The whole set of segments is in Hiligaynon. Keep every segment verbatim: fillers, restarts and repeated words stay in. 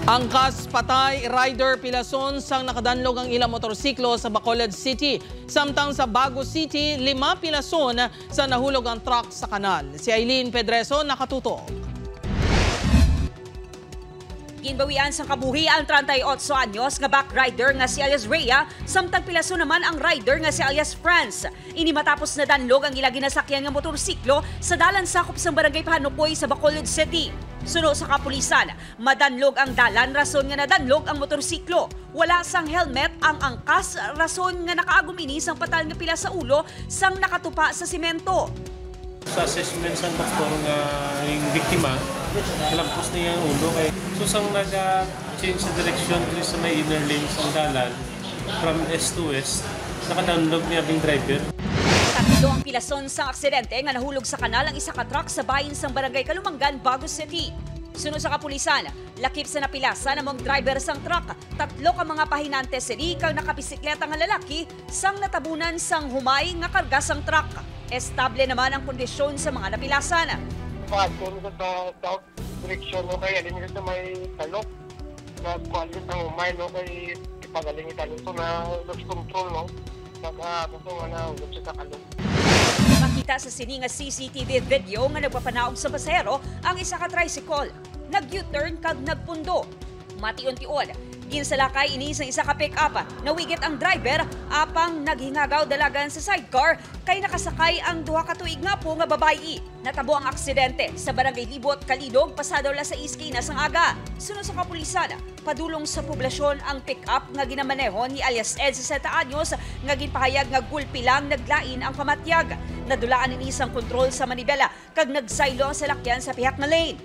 Angkas patay, rider pilason sang nakadanlog ang ilang motorsiklo sa Bacolod City. Samtang sa Bago City, lima pilason sa nahulog ang truck sa kanal. Si Eileen Pedreso nakatutok. Ginbawian sang kabuhi ang treinta y ocho anyos nga back rider nga si alias Rhea, samtang pilason naman ang rider nga si alias Franz. Ini matapos nadanlog ang ila ginasakyan nga motorsiklo sa dalan sakop sang Barangay Pahanukoy sa Bacolod City. Suno sa kapulisan, madanlog ang dalan rason nga nadanlog ang motorsiklo. Wala sang helmet ang angkas, rason nga nakaagom ini sang patal nga pila sa ulo sang nakatupa sa semento. Sa assessment sang doktor nga yung biktima, nalampos niya ang ulo kay so sang naga-change sa direksyon diri sa may inner lane sang dalan, from east to west, nakadanlog niya ang driver. Tatlo ang pilason sang aksidente nga nahulog sa kanal ang isa ka truck sa bahin sang Barangay Kalumangan, Bago City. Suno sa kapulisan, lakip sa napilasan amo ang driver sang truck, tatlo ka mga pahinante sini kag nakabisikleta nga lalaki sang natabunan sang humay nga karga sang truck. Estable naman ang kondisyon sa mga napilasan. Pagkon ko sa south direction, no, kay alin sa may Talok. Nagkuan ang humay, no, kay ipagaling ita nito na lost control, no. Nag, ah, gusto nga na ulog siya sa Kalok. Makita sa sini nga C C T V video nga nagpapanaog sa pasahero ang isa ka tricycle. Nag-U-turn kag nagpundo. Mation-tion, ginsalakay ini sa isa ka pick-up. Nawigit ang driver, apang naghingagaw dalagan sa sidecar kay nakasakay ang duha ka tuig nga apo nga babayi. Natabo ang aksidente sa Barangay Libot, Calidog, pasado alas sais kina sang aga. Suno sa kapulisan, padulong sa poblasyon ang pick-up nga ginamanehon ni alias Ed, sesenta anyos, nga ginpahayag nga gulpi lang naglain ang pamatyag. Nadulaan ini sang kontrol sa manibela kag nagsaylo ang salakyan sa pihak nga lane.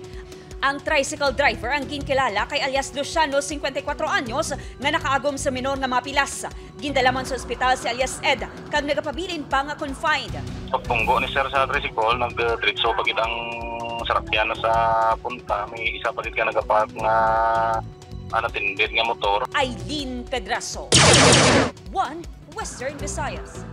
Ang tricycle driver ang ginkilala kay alias Luciano, singkwenta y kuwatro anyos, nga nakaagom sa minor nga mga pilas. Gindala man sa ospital si alias Ed kag nagapabilin pa nga confined. Pagpunggo ni sir sa tricycle, nagdiretso pa gid ang sarakyan sa punta. May isa pa gid ka nagapark nga unattended nga motor. Eileen Pedraso, One Western Visayas.